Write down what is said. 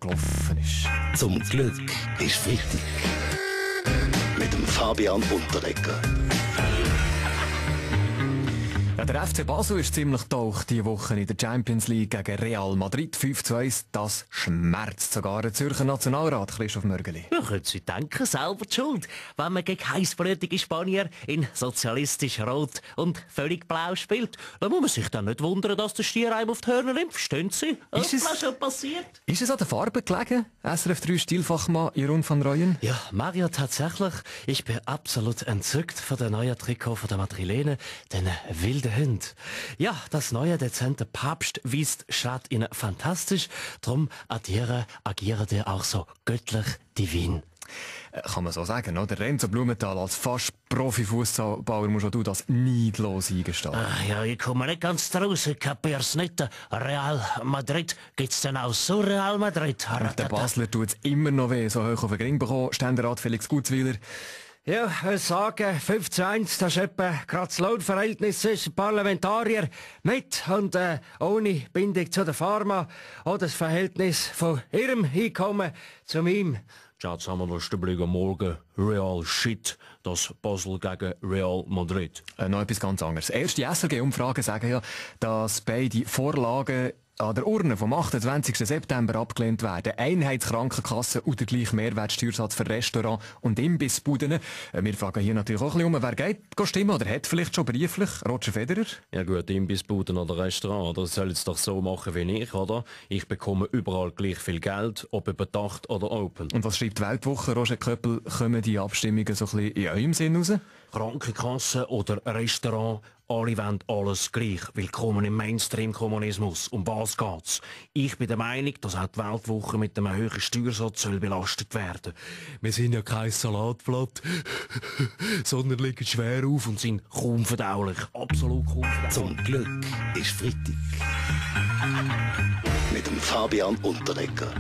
gelaufen ist. Zum Glück ist Freitag. Mit dem Fabian Unterreger. Ja, der FC Basel ist ziemlich taucht diese Woche in der Champions League gegen Real Madrid 5:1. Das schmerzt sogar den Zürcher Nationalrat, Christoph Mörgeli. Ja, können Sie denken, selber die Schuld, wenn man gegen heissblütige Spanier in sozialistisch rot und völlig blau spielt. Da muss man sich dann nicht wundern, dass der Stier einem auf die Hörner nimmt. Verstehen Sie? Ist es- Was schon passiert? Ist es an der Farbe gelegen? SRF 3 Stilfachmann Jeroen van Rooyen? Ja, Mario, tatsächlich. Ich bin absolut entzückt von der neuen Trikot von der Madrilene, den wilden Hund. Ja, das neue dezente Papst weist statt ihnen fantastisch. Drum agieren die auch so göttlich divin. Kann man so sagen, oder? Renzo Blumenthal als fast Profi-Fußballbauer muss auch du das neidlos eingestehen. Ja, ich komme nicht ganz draus, ich kapier's nicht. Real Madrid, gibt's denn auch so Real Madrid? Der Basler tut es immer noch weh, so hoch auf den Ring bekommen. Ständerat Felix Gutzwiller. Ja, ich sage 5:1, das ist etwa gerade das Lohnverhältnis zwischen Parlamentarier mit und ohne Bindung zu der Pharma oder das Verhältnis von ihrem Einkommen zu meinem. Jetzt haben wir noch Stübliger Morgen. Real Shit. Das Basel gegen Real Madrid. Noch etwas ganz anderes. Erste SRG-Umfragen sagen ja, dass beide Vorlagen an der Urne vom 28. September abgelehnt werden. Einheitskrankenkasse und der gleiche Mehrwertsteuersatz für Restaurants und Imbissbuden. Wir fragen hier natürlich auch ein bisschen wer geht stimmen oder hat vielleicht schon brieflich? Roger Federer? Ja gut, Imbissbuden oder Restaurant, das soll es doch so machen wie ich, oder? Ich bekomme überall gleich viel Geld, ob überdacht oder open. Und was schreibt die Weltwoche, Roger Köppel? Kommen die Abstimmungen so ein bisschen in eurem Sinn raus? Krankenkasse oder Restaurant, alle wollen alles gleich. Willkommen im Mainstream-Kommunismus. Um was geht's? Ich bin der Meinung, dass auch die Weltwoche mit einem höheren Steuersatz soll belastet werden. Wir sind ja kein Salatblatt, sondern liegen schwer auf und sind kaum verdaulich. Absolut kaum verdaulich. Zum Glück ist Freitag. Mit dem Fabian Unterreger.